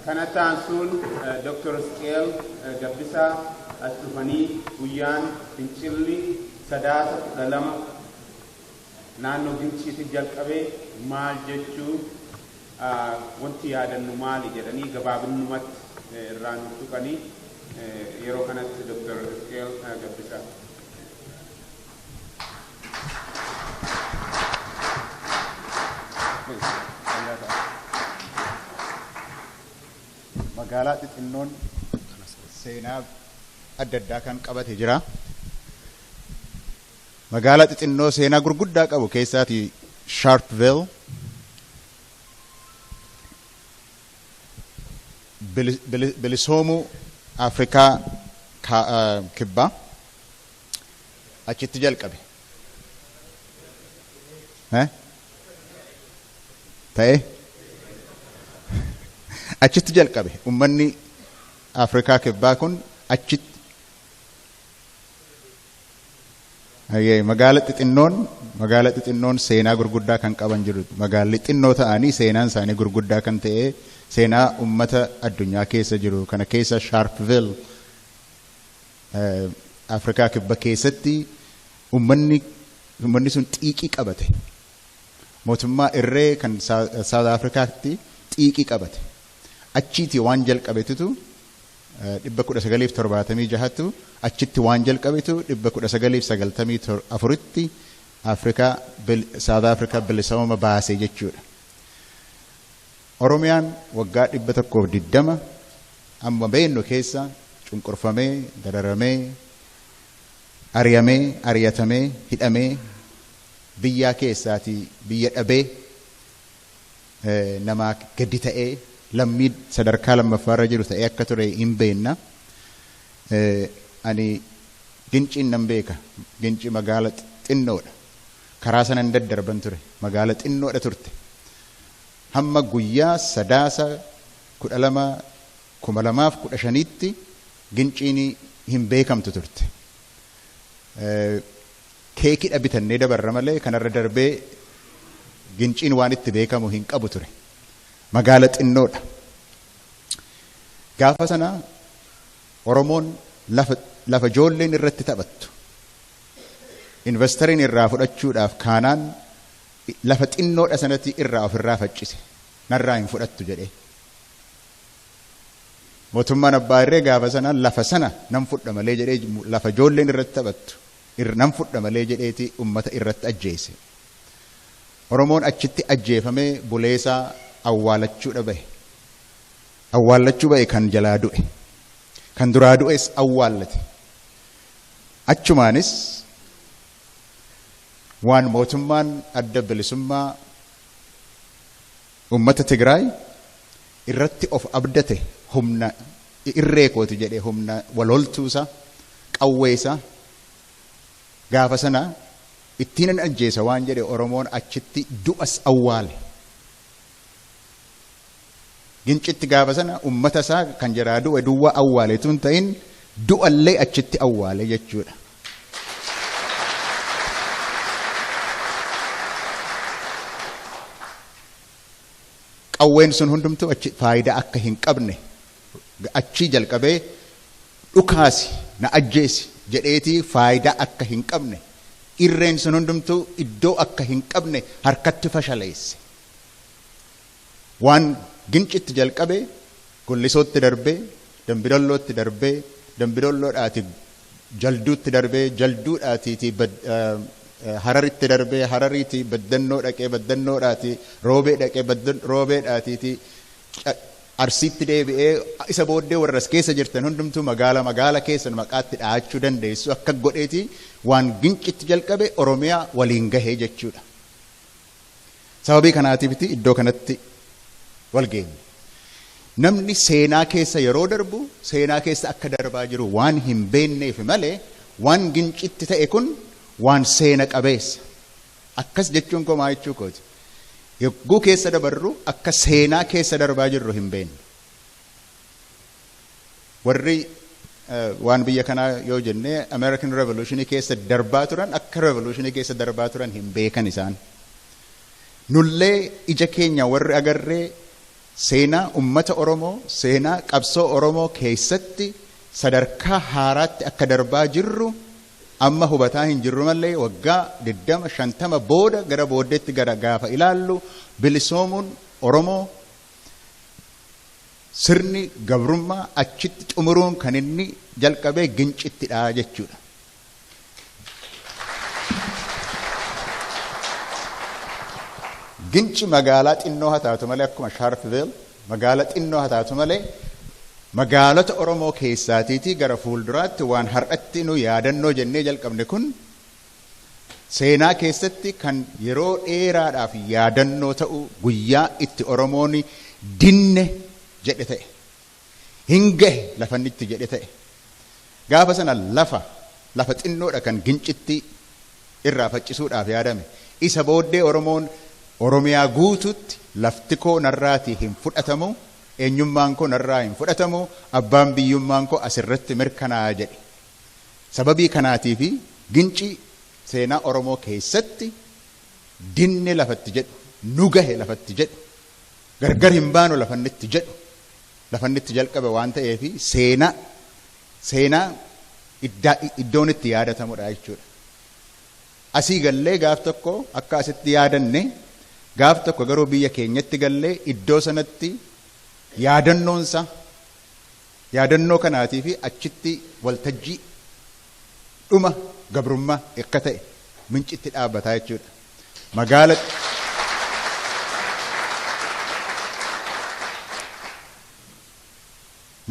Kanatti aansuun Dr. Isqeel Gabbisaa as dhufanii guyyaan fincilli Sadaasa 12 naannoo Ginciitti jalqabee maal jechuu, wanti yaadannu maali jedhanii gabaabinumatti irraa nu tuqanii. Yeroo kanatti Dr. Isqeel Gabbisaa. Magaalaa xixinnoon seenaa adda addaa kan qabate jira. Magaalaa xixinnoo seenaa gurguddaa qabu keessaati Sharpeville. Bilisoomuu Afrikaa Kibbaa achitti jalqabe. Ta'e achitti jalqabe. Uummanni Afrikaa Kibbaa kun achitti magaala xixinnoon seenaa gurguddaa kan qaban jiru. Magaalli xinnoo ta'anii seenaan isaanii gurguddaa kan ta'e, seenaa uummata addunyaa keessa jiru kana keessa Sharpeville, Afrikaa Kibba keessatti uummanni sun xiiqii qabate. Mootummaa irree kan South Africaatti xiiqii qabate. Achiiti waan jalqabetutu 1976ttu achitti waan jalqabetu 1994tti Afrikaa South Africa bilisooma baasee jechuudha. Oromiyaan waggaa 120 amma beennu keessa cunqurfamee, dararamee, ari'amee, ari'atamee, hidhamee, biyyaa keessaatii biyya dhabee, namaa gadi ta'ee, lammii sadarkaa lammaffaarra jiru ta'ee akka ture hin beenna. Ani Ginciin nan beeka. Ginci magaala xinnoodha. Karaa sanan daddarban ture. Magaala xinnoodha turte. Hamma guyyaa Sadaasa 12 2015tti Ginciin hin beekamtu turte. Keekidha bitannee dabarra malee kanarra darbee Ginciin waan itti beekamu hin qabu ture. Magaala xinnoodha. Gaafa sana Oromoon lafa ijoolleen irratti taphattu investoriin irraa fudhachuudhaaf kaanaan lafa xinnoodha sanatti irraa ofirraa faccise, narraa hin fudhattu jedhee. Mootummaan abbaa irree gaafa sana lafa sana nan fudha malee jedhee, lafa ijoolleen irratti taphattu nan fudha malee jedheeti ummata irratti ajjeese. Oromoon achitti ajjeefamee buleesaa awwaalachuudha bahe. Awwaallachuu bahe kan jalaa du'e. Kan duraa du'es awwaallate. Achumaanis waan mootummaan Adda Bilisummaa Uummata Tigraay irratti of abdate, humna irree kooti jedhee, humna waloltuusa qawweesa gaafa sana ittiin ajjeesa waan jedhe, Oromoon achitti du'as awwaale. Gincitti gaafa sana uummata isaa kan jaraa du'e duwwaa awwaaletu hin ta'in, du'allee achitti awwaale jechuudha. Qawween sun hundumtuu achi faayidaa akka hin qabne achii jalqabee, dhukaasi na ajjeesi jedheetii faayidaa akka hin qabne, irreen sun hundumtuu iddoo akka hin qabne harkatti fashaleesse. Waan Gincitti jalqabee Gullisootti darbee, Dambidollootti darbee, Dambidolloodhaati Jalduutti darbee, Jalduudhaatiiti Hararitti darbee, Harariiti Baddannoo dhaqee, Baddannoodhaati Roobee dhaqee, Roobeedhaatiiti Arsiitti deebi'ee, isa booddee warra as keessa jirtan hundumtuu magaala magaala keessan maqaatti dhahachuu dandeessu. Akka godheeti waan Gincitti jalqabe Oromiyaa waliin gahee jechuudha. Sababii kanaatiifiti iddoo kanatti wal geenye. Namni seenaa keessa yeroo darbu seenaa keessa akka darbaa jiru waan hin beekneef malee waan Gincitti ta'e kun waan seena qabeessa. Akkas jechuun koo maa jechuu kooti? Yogguu keessa dabarru akka seenaa keessa darbaa jirru hin beeknu. Warri waan biyya kanaa yoo jenne American Revolution keessa darbaa turan akka Revolution keessa darbaa turan hin beekan isaan. Nullee ija keenya warri agarree Seenaa uummata Oromoo, seenaa qabsoo Oromoo keessatti sadarkaa haaraatti akka darbaa jirru amma hubataa hin jirru malee waggaa 20-50 booda gara booddeetti gara gaafa ilaallu bilisoomuun Oromoo sirni gabrummaa achitti xumuruun kan inni jalqabee Gincittidha jechuudha. Ginci magaalaa xinnoo haa taatu malee akkuma Sharpeville magaalaa xinnoo haa taatu malee magaalota Oromoo keessaatiitii gara fuulduraatti waan har'atti nu yaadannoo jennee jalqabne kun seenaa keessatti kan yeroo dheeraadhaaf yaadannoo ta'u guyyaa itti Oromoon dinne jedhe ta'e hin gahe lafannitti jedhe ta'e gaafa sana lafa xinnoodha kan Gincitti irraa faccisuudhaaf yaadame isa booddee Oromoon Oromiyaa guututti lafti koo narraatii hin fudhatamu, eenyummaan koo narraa hin fudhatamu, abbaan biyyummaan koo asirratti mirkanaa'a jedhe. Sababii kanaatiif Ginci seenaa Oromoo keessatti dinne lafatti jedhu, nu gahe lafatti jedhu, gargar hin baanu lafannitti jedhu, lafannitti jalqabe waan ta'eef seenaa iddoon itti yaadatamudha jechuudha. Asii gallee gaaf tokko akka asitti yaadanne gaaf tokko garuu biyya keenyatti gallee iddoo sanatti yaadannoonsa yaadannoo kanaatii fi achitti waltajjii dhuma gabrummaa akka ta'e mincitti dhaabbataa jechuudha.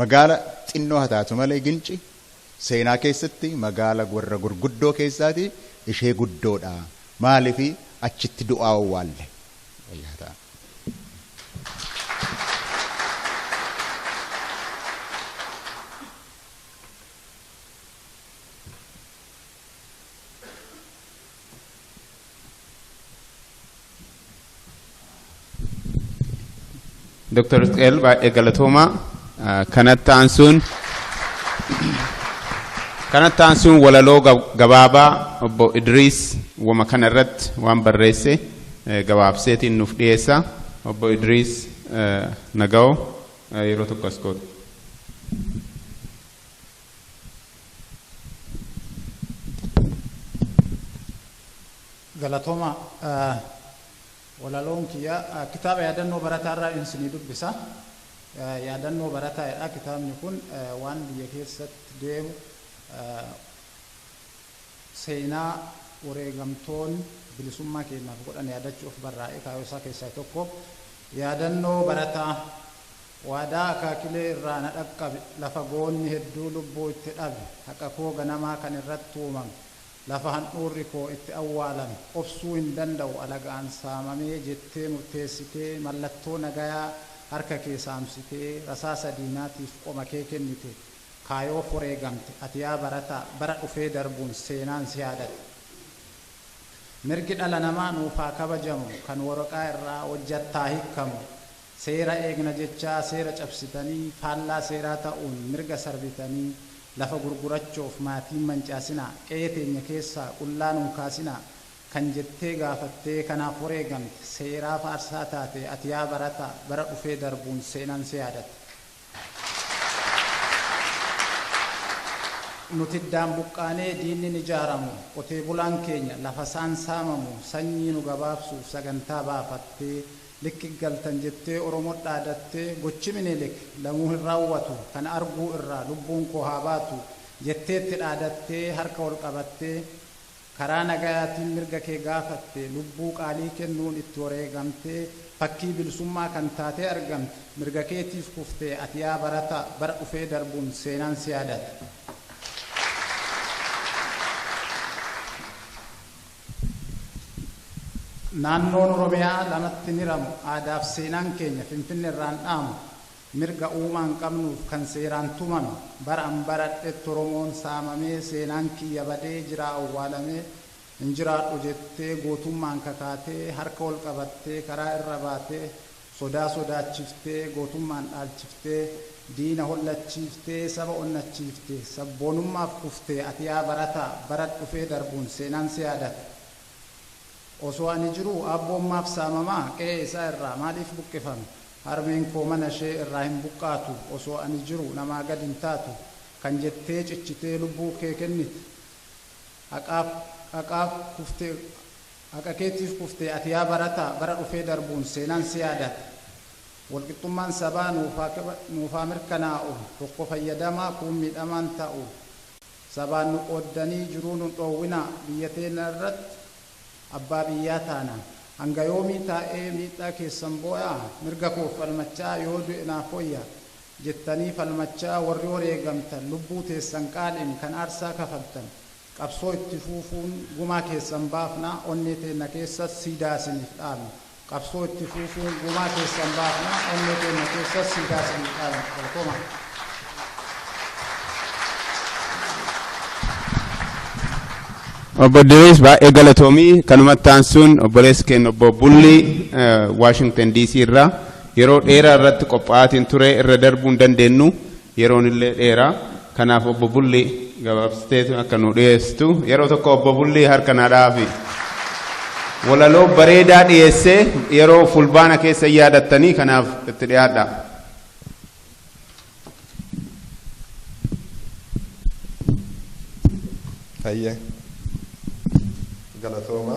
Magaala xinnoo haa taatu malee Ginci seenaa keessatti magaala warra gurguddoo keessaati ishee guddoodha. Maaliif achitti du'aa owwaalle? Dr. Isqeel baay'ee galatoomaa. Kanatti aansuun walaloo gabaabaa obbo Idriis wama kana irratti waan barreesse gabaabseetiin nuuf dhiyeessa. Obbo Idriis Naga'oo yeroo tokko as gootu. Galatooma walaloon kiyya kitaaba yaadannoo barataa irraa isinii dubbisa. Yaadannoo barataadha. Kitaabni kun waan biyya keessatti deemu seenaa wareegamtoonni bilisummaa keenyaaf godhan yaadachuuf barraa'e kaayyoo isaa keessaa tokko. Yaadannoo barataa waadaa akaakilee irraa na dhaqqabe lafa goonni hedduu lubbuu itti dhabe haqa koo ganamaa kan irratti uumame lafa handhuurri koo itti awwaalame obsuu hin danda'u alagaan saamamee jettee murteessitee mallattoo nagayaa harka kee saamsitee rasaasa diinaatiif qoma kee kennite kaayoo wareegamte ati yaa barataa bara dhufee darbuun seenaan si yaadate. Mirgi dhala namaa nuuf haa kabajamu kan waraqaa irraa hojjattaa hiikkamu seera eegna jechaa seera cabsitanii faallaa seeraa ta'uun mirga sarbitanii lafa gurgurachuuf maatiin mancaasinaa qe'ee teenya keessaa qullaa nuun kaasinaa kan jettee gaafattee kanaaf wareegamte seeraa faarsaa taate ati yaa barataa bara dhufee darbuun seenaan si yaadate. Nuti iddaan buqqaanee diinni ni ijaaramu qotee bulaan keenya lafa isaan saamamu sanyii nu gabaabsuuf sagantaa baafattee likki galtan jettee Oromoo dhaadattee gochi Minilik lamuu hin raawwatu kan arguu irraa lubbuun koo haa baatu jetteetti dhaadattee harka ol qabattee karaa nagayaatiin mirga kee gaafatte lubbuu qaalii kennuun itti wareegamtee fakkii bilisummaa kan taatee argamte mirga keetiif kuftee ati yaa barataa bara dhufee darbuun seenaan si yaadate. Naannoon Oromiyaa lamatti ni ramu aadaaf seenaan keenya Finfinne irraan dhaamu mirga uumaan qabnuuf kan seeraan tumame bara an baradhetti Oromoon saamamee seenaan kiyya badee jiraa awwaalamee hin jiraadhu jettee gootummaan kakaatee harka ol qabattee karaa irra baatee sodaa sodaachiftee gootummaan dhaalchiftee diina hollachiiftee saba onnachiiftee sabboonummaaf kuftee ati yaa barataa bara dhufee darbuun seenaan si yaadate. Osoo ani jiruu aabboon maaf saamamaa qe'ee isaa irraa maaliif buqqifame? Harmeen koo mana ishee irraa hin buqqaatu osoo ani jiru namaa gad hin taatu kan jettee cichitee lubbuu kee kennite. Haqaaf haqaaf kuftee haqa keetiif kuftee ati yaa barataa bara dhufee darbuun seenaan si yaadata. Walqixxummaan sabaa nuuf haa mirkanaa'u tokko fayyadamaa kuun miidhamaan ta'u. Sabaan nu qooddanii jiruu nu dhoowwinaa biyya teenya irratti abbaa biyyaa taana. Hanga yoomii taa'ee miidhaa keessan boo'aa mirga koof falmachaa yoo du'e naaf wayya jettanii falmachaa warri wareegamtan lubbuu teessan qaaliin kan aarsaa kafaltan qabsoo itti fuufuun gumaa keessan baafnaa onnee teenna keessa siidaa isiniif dhaabna. Qabsoo itti fuufuun gumaa keessan baafnaa onnee teenna keessa siidaa isiniif dhaabna. Galatooma. Obbo Idriis baay'ee galatoomii kanumatti aansuun obboleessi keenya obbo Bullii Waashingtan DC irraa yeroo dheeraa irratti qophaa'aatiin ture irra darbuu hin dandeenyu yeroon illee dheeraa kanaaf obbo Bullii gabaabsiteetu akka nu dhiyeessitu yeroo tokko obbo Bullii harka naa dhaafi. Walaloo bareedaa dhiyeessee yeroo fulbaana keessa yaadattanii kanaaf itti dhiyaadha. Hayyee. Galatooma.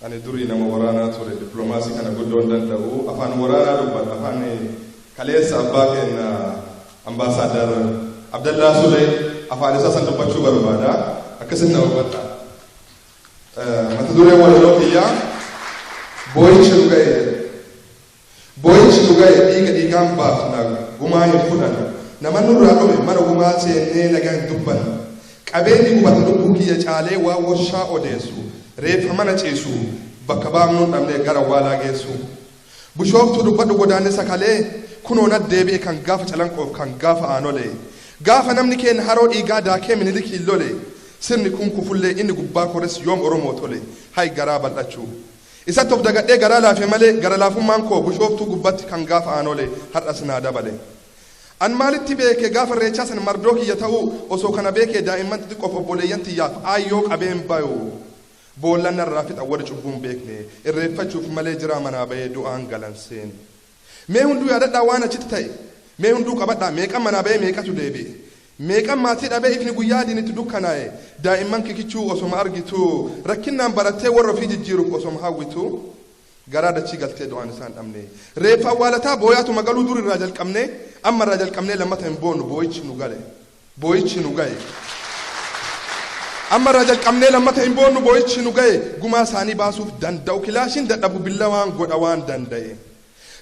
Ani durii nama waraanaa ture dippiloomaasii kana guddoo hin danda'u. Afaan waraanaa dubbadha. Afaan kaleessa abbaa keenya ambaasaaddar Abdallaa Sulee afaan isaa san dubbachuu barbaada. Akkasin na hubadha. Mata dureen walaloo kiyyaa boo'ichi nu ga'e jedha. Boo'ichi nu ga'e dhiiga dhiigaan baafna gumaa hin fudhannu. Nama nurraa dhume mana gumaa seennee nagaa hin dubbannu. Qabeenyi gubata lubbuu kiyya caalee waan warshaa odeessu reeffa mana ciisu bakka baafnuun dhabnee gara awwaalaa geessu. Bishooftuu dubbadhu godaannisa kalee kunoo nad deebi'e kan gaafa calanqoof kan gaafa aanolee. Gaafa namni keenya haroo dhiigaa daakee minilikiin lole sirni kun kufullee inni gubbaa kores yoom Oromoo tole hay garaa bal'achuu. Isatti of dagadhee garaa laafe malee gara laafummaan koo bishooftuu gubbatti kan gaafa aanolee har'as naa dabale. An maalitti beeke gaafa irreechaa san mardoo kiyya ta'uu osoo kana beekee daa'imman xixiqqoof obboleeyyan tiyyaaf aayyoo qabeen bayu. Boollan narraa fixa warri cubbuun beekne irreeffachuuf malee jiraa manaa bahee du'aan galan seene. Mee hunduu yaadadhaa waan achitti ta'e mee hunduu qabadhaa meeqan manaa bahee meeqatu deebi'e. Meeqan maatii dhabee ifni guyyaa adiin itti dukkanaa'e daa'imman kikichuu osoma argitu rakkinnaan barattee warra ofii jijjiiruuf osoma hawwitu garaa dachii galtee du'aan isaan dhabne. Reeffa awwaalataa booyaatu magaluu dur irraa jalqabne amma irraa jalqabnee lammata hin boonu boo'ichi nu gale. Boo'ichi nu ga'e. Amma irraa jalqabnee lammata hin boonnu boo'ichi nu ga'e gumaa isaanii baasuuf danda'u kilaashiin dadhabu billawaan godha waan danda'e.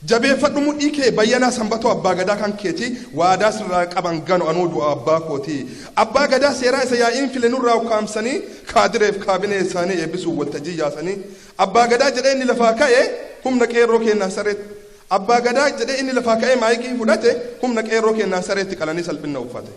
Jabeeffadhu mudhii kee bayyanaa sanbatoo abbaa gadaa kan keeti waadaa sirraa qaban ganu anuu du'a abbaa kooti. Abbaa gadaa seeraa isa yaa'iin file nurraa ukkaamsanii kaadireef kaabinee isaanii eebbisuuf waltajjii yaasanii. Abbaa gadaa jedhee inni lafaa ka'e humna qeerroo kennaan sareetti. Abbaa gadaa jedhee inni lafaa ka'ee maayikii fudhate humna qeerroo kennaan sareetti qalanii salphina uffate.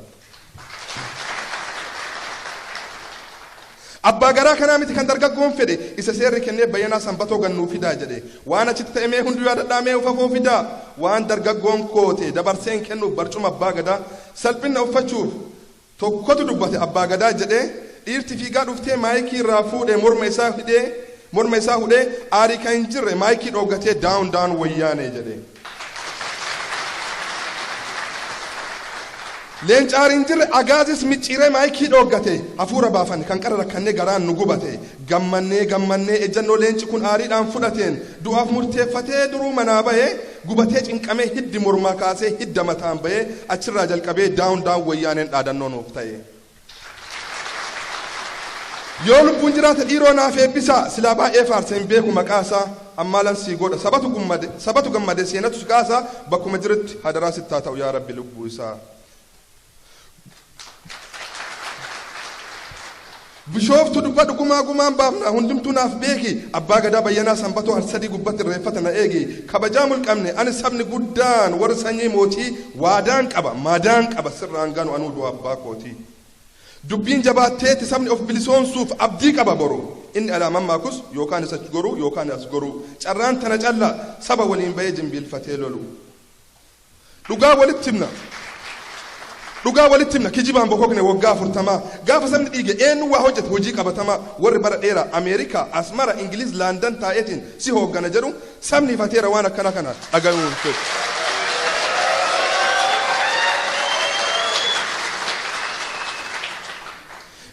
Abbaa garaa kanaa miti kan dargaggoon fedhe isa seerri kennee bayyanaa sanbatoo gannuu fidaa jedhe waan achitti ta'e mee hunduu yaadadhaa mee ufafoo fidaa waan dargaggoon koote dabarseen kennuuf barcuma abbaa gadaa salphina uffachuuf tokkotu dubbate abbaa gadaa jedhee dhiirti fiigaa dhuftee maayikii irraa fuudhee morma isaa hidhee morma isaa hudhee aarii kan hin jirre maayikii dhooggatee down down wayyaanee jedhe. Leenca aarii hin jirre agaazis micciiree maayikii dhooggate hafuura baafan kan qara rakkannee garaan nu gubate gammannee gammannee ejjannoo leenci kun aariidhaan fudhateen du'aaf murteeffatee duruu manaa bahee gubatee cinqamee hiddi mormaa kaasee hidda mataan bahee achirraa jalqabee down down wayyaaneen dhaadannoo nuuf ta'e. Yoo lubbuun jiraate dhiiroo naaf eebbisaa silaa baay'ee faarsa hin beeku maqaasaa ammaalan sii godha sabatu gammade seenatu si kaasaa bakkuma jirutti hadaraa sittaa ta'u yaa rabbi lubbuu isaa. Bishooftu dubbadhu gumaa gumaan baafna hundumtuu naaf beeki abbaa gadaa bayyanaa sanbatoo harsadii gubbatti irreeffata na eegi kabajaa mulqabne ani sabni guddaan warri sanyii mootii waadaan qaba maadaan qaba sirraan ganu anuu du'a abbaa kooti. Dubbiin jabaatteetti sabni of bilisoomsuuf abdii qaba boru inni alaaman maakus yookaan isa goru yookaan as goru carraan tana calla saba waliin bahee jimbiilfatee lolu. Dhugaa walitti himna. Dhugaa walitti himna, kijibaan bokookne waggaa 40. Gaafa sabni dhiige eenyu waa hojjete hojii qabatamaa? Warri bara dheeraa Ameerikaa, Asmara, Ingiliz, Laandan taa'eetiin si hooggana jedhu sabni ifateera waan akkana kana dhaga'uun fedhu.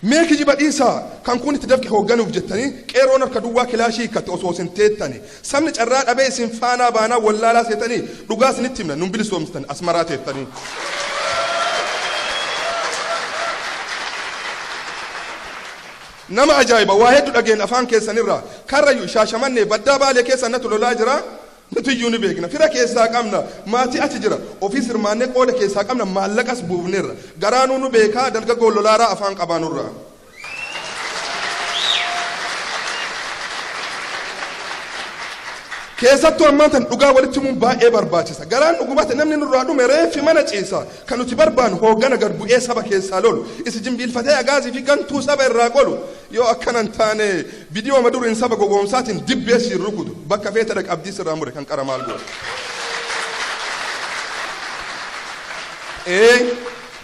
Mee kijiba dhiisaa, kan kun itti dafqe hoogganuuf jettanii qeeroon harka duwwaa kilaashii hiikkatte osoo isin teettani. Sabni carraa dhabee isin faanaa baanaa wallaalaa seetanii, dhugaa isinitti himna, nun bilisoomsitan Asmaraa teettanii. Nama ajaa'iba, waa hedduu dhageenya afaan keessanirraa. Karrayyuu, Shaashamannee, baddaa Baalee keessa natu lolaa jira. Nuti iyyuu ni beekna. Fira keessaa qabna. Maatii achi jira. Ofiis hirmaannee qooda keessaa qabna. Maallaqas buufneerra. Garaanuu nu beekaa, dargaggoo lolaaraa afaan qabaanurraa. Keessattuu ammaan tan dhugaa walitti himuun baay'ee barbaachisa. Garaan nu gubate, namni nurraa dhume, reeffi mana ciisa. Kan nuti barbaannu hooggana gad bu'ee saba keessaa lolu. Isi jimbiilfatee agaazii fi gantuu saba irraa qolu. Yoo akkana hin taane viidiyoo maduriin saba gowwoomsaatiin dibbee siin rukutu. Bakka feete dhaq, abdii sirraa mure kan qara maal godhu. Ee,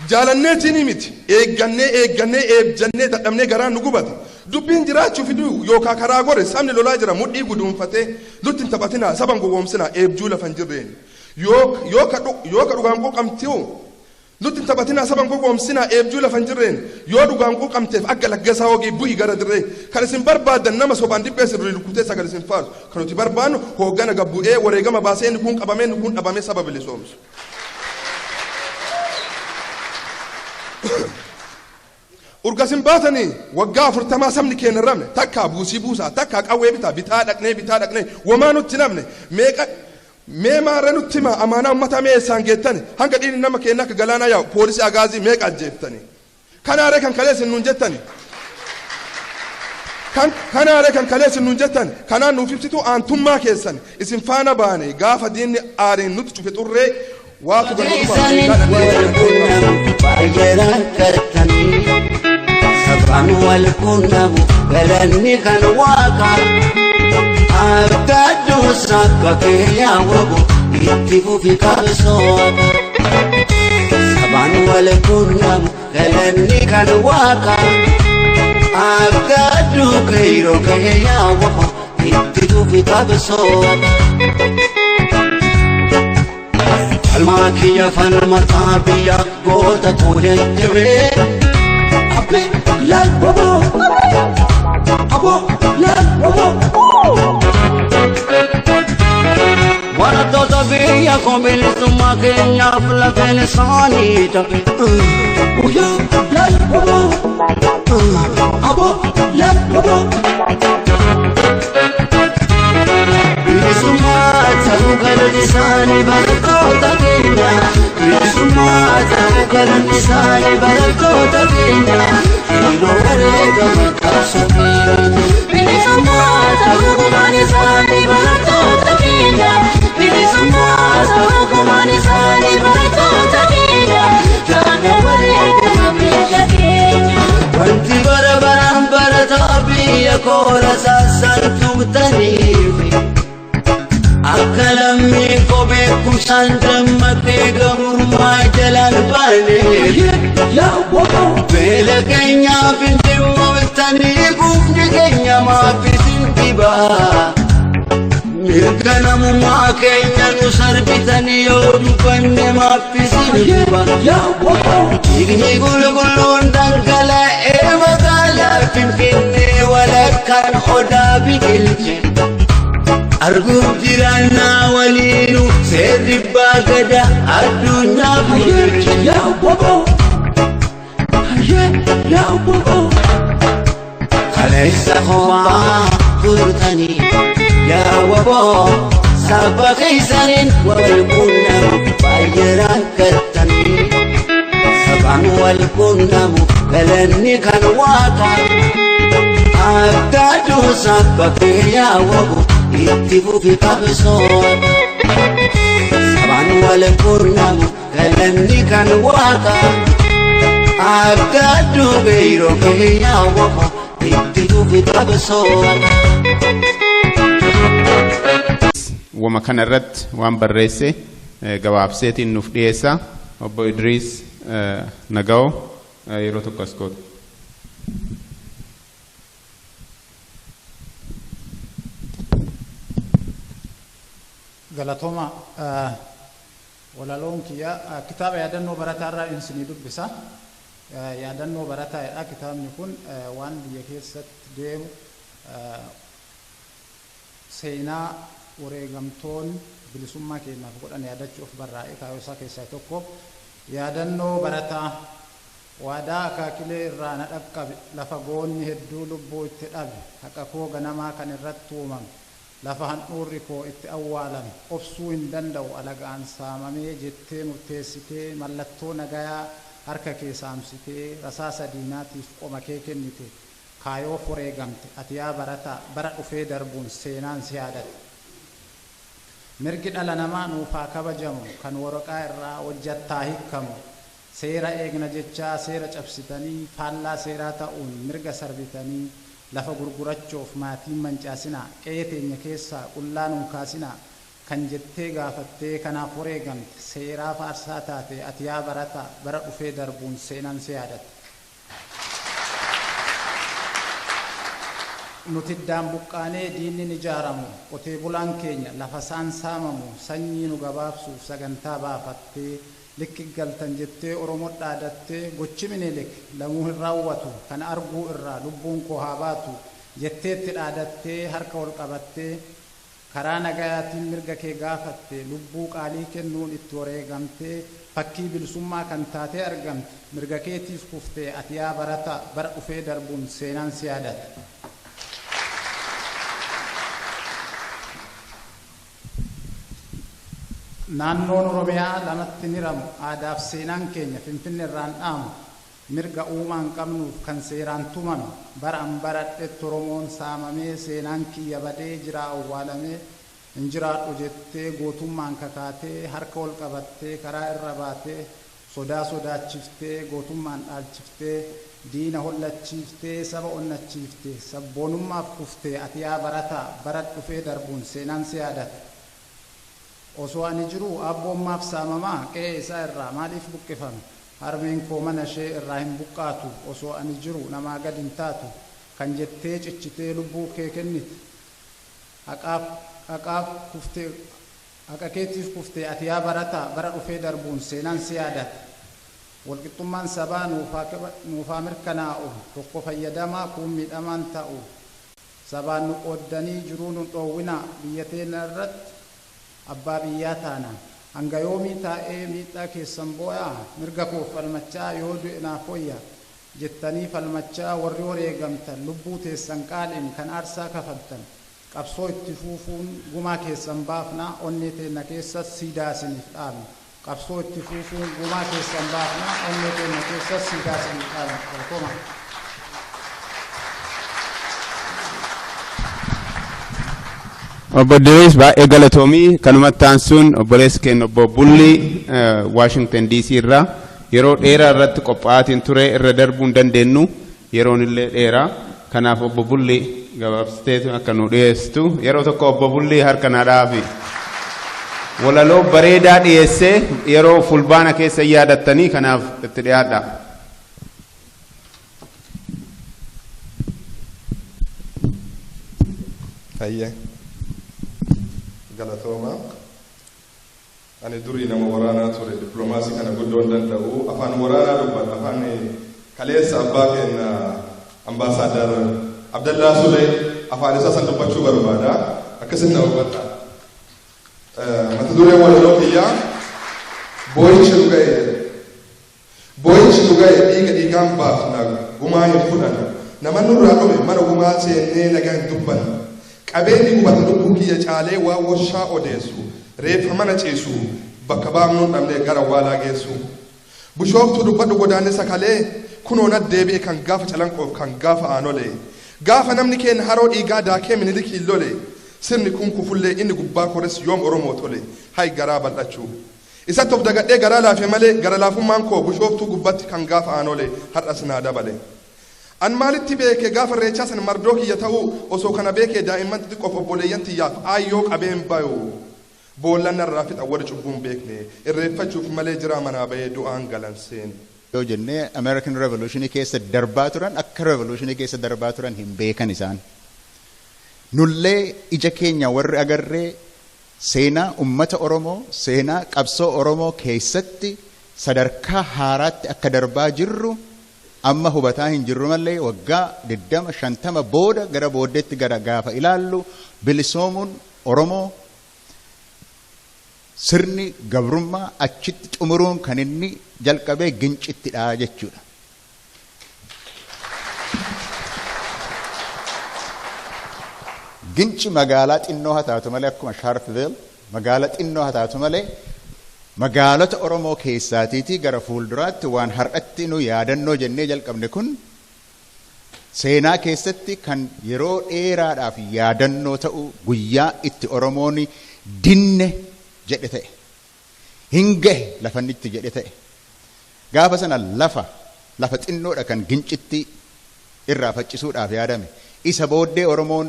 jaalanneetiin miti, eeggannee eeggannee eebjannee dadhabnee garaan nu gubate. Dubbiin jiraachuu fiduu yookaan karaa gore, sabni lolaa jira mudhii guduunfatee. Nutti hin taphatinaa, saban gowwoomsinaa eebjuu lafa hin jirreen. Yoo ka dhugaan quuqamtiu, nutti hin taphatinaa, saban gowwoomsinaa eebjuu lafa hin jirreen. Yoo dhugaan quuqamteef akka Laggasaa Hogii bu'i gara dirree. Kan isin barbaaddan nama sobaan dibbee sirrii rukutee sagal isin faarsu. Kan nuti barbaannu hooggana gabbu'ee wareegama baasee inni kun qabamee inni kun dhabamee saba bilisoomsu. Urgasin baatanii waggaa 40 sabni keenya ramne, takkaa buusii buusaa, takkaa qawwee bitaa, bitaa dhaqnee bitaa dhaqnee wamaa nutti namne. Meeqa mee maarra nutti himaa, amaanaa uummataa mee eessaan geettani? Hanga dhiirri nama keenya akka galaanaa yaa'u poolisii agaazii meeqa ajjeeftani? Kanaaree kan kaleessin nuun jettani? Kanaaree kan kaleessin nuun jettan? Kanaan nuuf ibsitu aantummaa keessan. Isin faana baane gaafa diinni aariin nutti cufe xurree waatu Baay'ee rakkatanii sabaan wal quunnamu, galanni kan Waaqa. Adda adduusa akka keenyaa wabu itti fufi qabsoo. Sabaan wal quunnamu, galanni kan Waaqa. Akka adduu keeroo keenyaa wabu itti fufi qabsoo. Falmaa kiyya falmataa biyya goota koo jajjabee. Abbe laal waboo. Abo laal waboo. Barattoota biyya koo bilisummaa keenyaaf lafeen isaanii tafe. Guyyaa laal waboo. Abo laal waboo. Bilisummaa ta'uu galanni isaanii barattoota keenya. Bilisummaa ta'uu galanni isaanii barattoota keenya. Yeroo wareegama qabsoo keenya. Bilisummaa ta'uu gumaan isaanii barattoota keenya. Bilisummaa ta'uu gumaan isaanii barattoota keenya. Jaana wareegama biyya keenya. Wanti bara baraan barataa biyya koora saasaan tuqxaniif. Akka lammii koo beekumsaan dammaqee gabrummaa jalaan baaneef. Beela keenyaaf hin dhimmooltanii, quufni keenya maaf isin dhibaa? Mirga namummaa keenya nu sarbitanii yoo dubbanne maaf isin dhiba? Dhiigni qulqulluun dhangala'ee magaalaa Finfinnee walakkaan odaa biqilche. Arguuf jiraannaa waliinu seerri baagada addunyaa bulche. Kaleessa kophaa turtanii yaa waboo, saba keessaniin wal quunnamu baay'ee rakkattanii. Sabaan wal quunnamu, galanni kan Waaqa. Akka aduusa bakka yaa wabu itti fufi qabsoo. Sabaan wal quunnamu, galanni kan Waaqa. Akka aduu beeroo keenyaa wabu itti fufi qabsoo. Wama kana irratti waan barreesse gabaabseetiin nuuf dhiyeessa. Obbo Idriis Naga'oo yeroo tokko as kootu. Galatooma, walaloon kiyya kitaaba yaadannoo barataa irraa isinii dubbisa. Yaadannoo barataadha kitaabni kun, waan biyya keessatti deemu, seenaa wareegamtoonni bilisummaa keenyaaf godhan yaadachuuf barraa'e kaayyoo isaa keessaa tokko. Yaadannoo barataa. Waadaa akaakilee irraa na dhaqqabe, lafa goonni hedduu lubbuu itti dhabe, haqa koo ganamaa kan irratti uumame, lafa handhuurri koo itti awwaalame, obsuu hin danda'u alagaan saamamee jettee murteessitee, mallattoo nagayaa harka kee saamsitee, rasaasa diinaatiif qoma kee kennite, kaayoof wareegamte ati yaa barataa, bara dhufee darbuun seenaan si yaadate. Mirgi dhala namaa nuuf haa kabajamu, kan waraqaa irraa hojjattaa hiikkamu, seera eegna jechaa seera cabsitanii, faallaa seeraa ta'uun mirga sarbitanii, lafa gurgurachuuf maatiin mancaasinaa, qe'ee teenya keessaa qullaa nuun kaasinaa kan jettee gaafattee kanaaf wareegamte, seeraa faarsaa taate ati yaa barataa, bara dhufee darbuun seenaan si yaadate. Nuti iddaan buqqaanee diinni ni ijaaramu, qotee bulaan keenya lafa isaan saamamu, sanyii nu gabaabsuuf sagantaa baafattee, likki galtan jettee Oromoo dhaadattee, gochi Minilik lamuu hin raawwatu, kan arguu irraa lubbuun koo haa baatu jetteetti dhaadattee, harka ol qabattee karaa nagayaatiin mirga kee gaafatte, lubbuu qaalii kennuun itti wareegamtee, fakkii bilisummaa kan taatee argamte, mirga keetiif kuftee ati yaa barataa, bara dhufee darbuun seenaan si yaadate. Naannoon Oromiyaa lamatti ni ramu, aadaaf seenaan keenya Finfinne irraan dhaamu, mirga uumaan qabnuuf kan seeraan tumame, bara an baradhetti Oromoon saamamee, seenaan kiyya badee jira awwaalamee hin jiraadhu jettee gootummaan kakaatee, harka ol qabattee karaa irra baatee, sodaa sodaachiftee, gootummaan dhaalchiftee, diina hollachiiftee, saba onnachiiftee, sabboonummaaf kuftee ati yaa barataa, bara dhufee darbuun seenaan si yaadate. Osoo ani jiruu abboommaaf saamamaa, qe'ee isaa irraa maaliif buqqifame? Harmeen koo mana ishee irraa hin buqqaatu, osoo ani jiru namaa gad hin taatu kan jettee cichitee lubbuu kee kennite, haqaaf kuftee, haqa keetiif kuftee ati yaa barataa, bara dhufee darbuun seenaan si yaadate. Walqixxummaan sabaa nuufaa mirkanaa'u, tokko fayyadamaa kuun miidhamaan ta'u, sabaan nu qooddanii jiruu nu dhoowwinaa, biyya teenya irratti abbaa biyyaa taana. Hanga yoomii taa'ee miidhaa keessan boo'aa? Mirga koof falmachaa yoo du'e naaf wayya jettanii falmachaa warri wareegamtan, lubbuu teessan qaaliin kan aarsaa kafaltan, qabsoo itti fuufuun gumaa keessan baafna, onnee teenna keessas siidaa isiniif dhaabna. Qabsoo itti fuufuun gumaa keessan baafna, onnee teenna keessas siidaa isiniif dhaabna. Galatooma. Obbo Idriis, baay'ee galatoomii. Kanumatti aansuun obboleessi keenya obbo Bullii Waashingtan DC irraa yeroo dheeraa irratti qophaa'aatiin ture, irra darbuu hin dandeenyu, yeroon illee dheeraa. Kanaaf obbo Bullii gabaabsiteetu akka nu dhiyeessitu, yeroo tokko obbo Bullii harka naa dhaafi. Walaloo bareedaa dhiyeessee yeroo fulbaana keessa yaadattanii, kanaaf itti dhiyaadha. Hayyee. Galatooma. Ani durii nama waraanaa ture, dippiloomaasii kana guddoo hin danda'u. Afaan waraanaa dubbadha. Afaan kaleessa abbaa keenya Ambaasaadar Abdallaa Sulee afaan isaa san dubbachuu barbaada. Akkasin na hubadha. Mata dureen walaloo kiyyaa "Boo'ichi nu ga'e" jedha. Boo'ichi nu ga'e, dhiiga dhiigaan baafna, gumaa hin fudhannu. Nama nurraa dhume mana gumaa seennee nagaa hin dubbannu. Qabeenyi gubata lubbuu kiyya caalee waan warshaa odeessu. Reeffa mana ciisu bakka baafnuun dhabnee gara awwaalaa geessu. Bushooftuu dubbadhu godaannisa kalee, kunoo nat deebi'e kan gaafa Calanqoof kan gaafa Aanolee. Gaafa namni keenya haroo dhiigaa daakee Minilikiin lole. Sirni kun kufullee inni gubbaa kores yoom Oromoo tole. Hay garaa bal'achuu. Isatti of dagadhee garaa laafe malee, gara laafummaan koo Bushooftuu gubbatti kan gaafa Aanolee har'as naa dabale. An maalitti beeke gaafa irreechaa san mardoo kiyya ta'uu? Osoo kana beekee daa'imman xixiqqoof obboleeyyan tiyyaaf aayyoo qabeen bayu. Boollan narraa fixa warri cubbuun beekne irreeffachuuf malee jiraa manaa bahee du'aan galan seene. Yoo jennee American Revolution keessa darbaa turan akka Revolution keessa darbaa turan hin beekan isaan. Nullee ija keenya warri agarree seenaa ummata Oromoo, seenaa qabsoo Oromoo keessatti sadarkaa haaraatti akka darbaa jirru amma hubataa hin jirru malee waggaa 20-50 booda gara booddeetti gara gaafa ilaallu bilisoomuun Oromoo sirni gabrummaa achitti xumuruun kan inni jalqabee Gincittidha jechuudha. Ginci magaalaa xinnoo haa taatu malee akkuma Sharpeville magaalaa xinnoo haa taatu malee magaalota Oromoo keessaatiitii gara fuulduraatti waan har'atti nu yaadannoo jennee jalqabne kun seenaa keessatti kan yeroo dheeraadhaaf yaadannoo ta'u guyyaa itti Oromoon dinne jedhe ta'e. Hin gahe lafa inni itti jedhe ta'e. Gaafa sana lafa xinnoodha kan Gincitti irraa faccisuudhaaf yaadame. Isa booddee Oromoon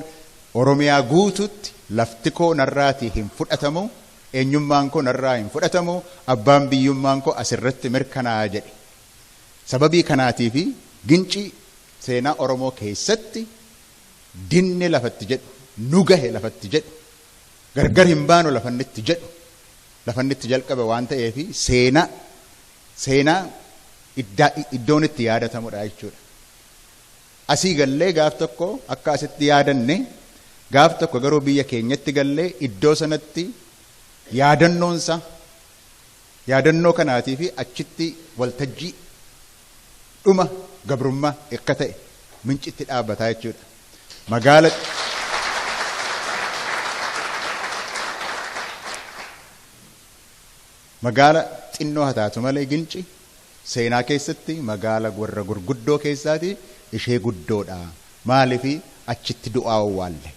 Oromiyaa guututti lafti koo narraatii hin fudhatamu, eenyummaan koo narraa hin fudhatamu, abbaan biyyummaan koo asirratti mirkanaa'a jedhe. Sababii kanaatii fi Ginci seenaa Oromoo keessatti dinne lafatti jedhu, nu gahe lafatti jedhu, gargar hin baanu lafannitti jedhu, lafannitti jalqabe waan ta'eef seenaa iddoon itti yaadatamudha jechuudha. Asii gallee gaaf tokko akka asitti yaadanne gaaf tokko garuu biyya keenyatti gallee iddoo sanatti yaadannoonsa yaadannoo kanaatii fi achitti waltajjii dhuma gabrummaa akka ta'e mincitti dhaabbataa jechuudha. Magaala xinnoo haa taatu malee Ginci seenaa keessatti magaala warra gurguddoo keessaati ishee guddoodha. Maaliif achitti du'aa owwaalle?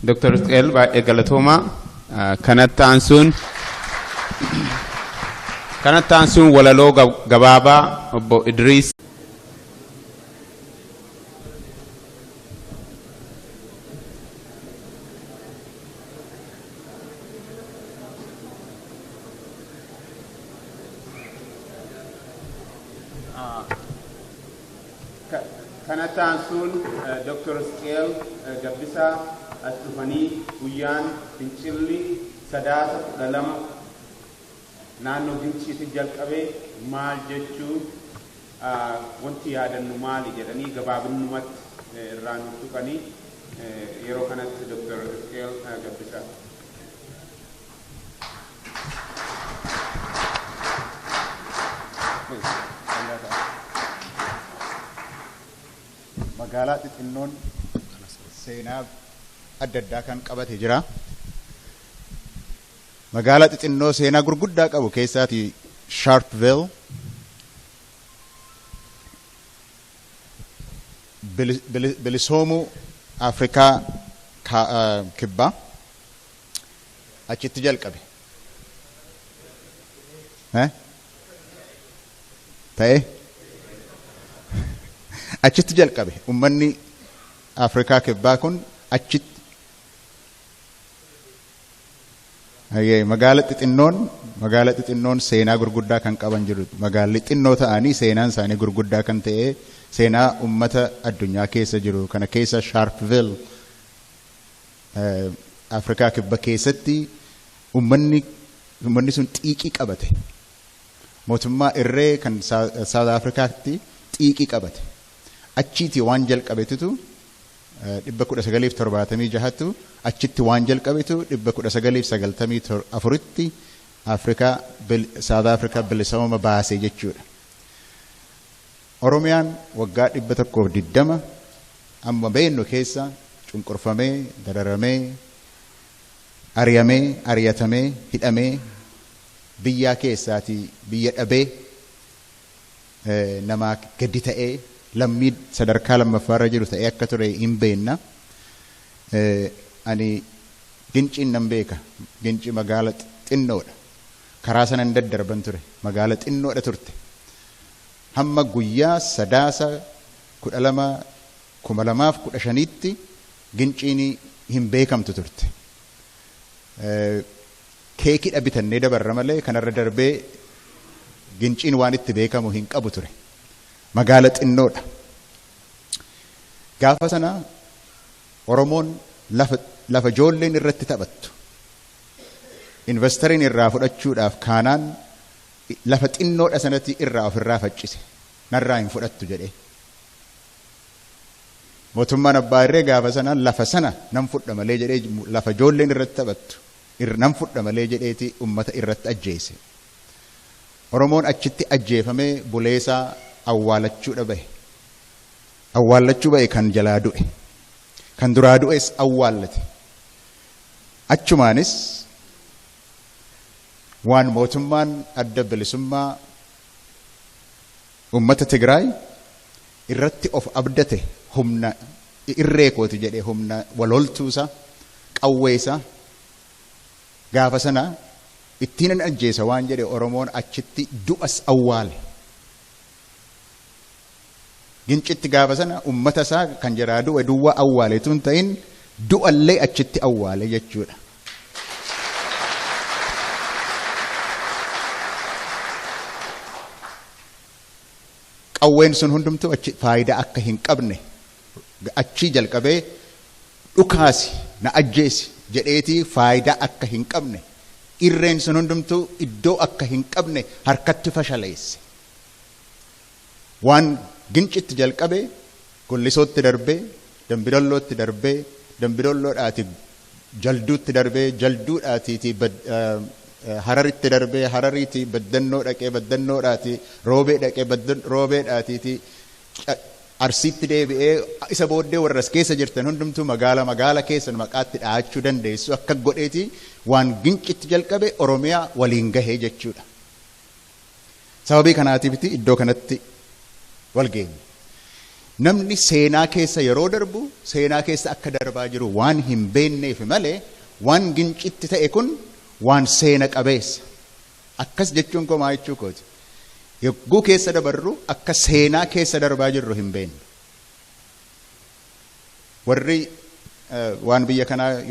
Dr. Isqeel baay'ee galatoomaa. Kanatti aansuun walaloo gabaabaa obbo Idriis Kanatti aansuun Dr. Isqeel Gabbisaa as dhufanii guyyaan fincilli Sadaasa 12 naannoo Ginciitti jalqabee maal jechuu wanti yaadannu maali jedhanii gabaabinumatti irraa nuuf tuqanii yeroo kanatti Dr. Isqeel Gabbisaa. Magaalaa xixinnoon seenaa adda addaa kan qabate jira. Magaalaa xixinnoo seenaa gurguddaa qabu keessaati Sharpeville. Bilisoomuu Afrikaa kibbaa achitti jalqabe. Ta'e achitti jalqabe. Uummanni Afrikaa kibbaa kun achitti magaala xixinnoon seenaa gurguddaa kan qaban jiru. Magaalli xinnoo ta'anii seenaan isaanii gurguddaa kan ta'e seenaa uummata addunyaa keessa jiru. Kana keessa Sharpeville Afrikaa kibba keessatti uummanni sun xiiqii qabate. Mootummaa irree kan South Africaatti xiiqii qabate. Achiitii waan jalqabetutu 1976 achitti waan jalqabetu 1994tti Afrikaa South Africa bilisooma baasee jechuudha. Oromiyaan waggaa 120 amma beennu keessa cunqurfamee, dararamee, ari'amee, ari'atamee, hidhamee biyyaa keessaatii biyya dhabee namaa gadi ta'ee lammii sadarkaa lammaffaarra jiru ta'ee akka ture hin beenna. Ani Ginciin nan beeka. Ginci magaala xinnoodha. Karaa sanan daddarban ture. Magaala xinnoodha turte. Hamma guyyaa 9 12 2015tti Ginciin hin beekamtu turte. Keekii bitannee dabarra malee kanarra darbee Ginciin waan itti beekamu hin qabu ture. Magaala xinnoodha. Gaafa sana Oromoon lafa ijoolleen irratti taphattu. Investariin irraa fudhachuudhaaf kaanaan lafa xinnoodha sanatti irraa ofirraa faccise. Narraa hin fudhattu jedhee. Mootummaan abbaa irree gaafa sana lafa sana nan fudha malee jedhee lafa ijoolleen irratti taphattu nan fudha malee jedheeti uummata irratti ajjeese. Oromoon achitti ajjeefamee buleesaa awwaalachuudha bahe. Awwaallachuu bahe kan jalaa du'e. Kan duraa du'es awwaallate. Achumaanis waan mootummaan adda bilisummaa uummata Tigraay irratti of abdate humna irree kooti jedhee humna waloltuusa qawweesa gaafa sana ittiin ajjeesa waan jedhe Oromoon achitti du'as awwaale. Gincitti gaafa sana uummata isaa kan jaraa du'e duwwaa awwaale tun ta'in du'allee achitti awwaale jechuudha. Qawween sun hundumtuu achi faayidaa akka hin qabne achii jalqabee dhukaasi na ajjeesi jedheetii faayidaa akka hin qabne irreen sun hundumtuu iddoo akka hin qabne harkatti fashaleesse. Waan Gincitti jalqabee Gollisootti darbee Dambidoollootti darbee Dambidolloodhaati Jalduutti darbee Jalduudhaatiiti Hararitti darbee Harariiti Baddannoo dhaqee Baddannoodhaati Roobee dhaqee Roobeedhaatiiti Arsiitti deebi'ee isa booddee warra as keessa jirtan hundumtuu magaala keessan maqaatti dhahachuu dandeessu akka godheeti waan Gincitti jalqabe Oromiyaa waliin gahee jechuudha. Sababii kanaatiifiti iddoo kanatti wal geenye. Namni seenaa keessa yeroo darbu seenaa keessa akka darbaa jiru waan hin beekneef malee waan Gincitti ta'e kun waan seena qabeessa. Akkas jechuun koo maal jechuu kooti? Yogguu keessa dabarru akka seenaa keessa darbaa jirru hin beeknu. Warri waan biyya kanaa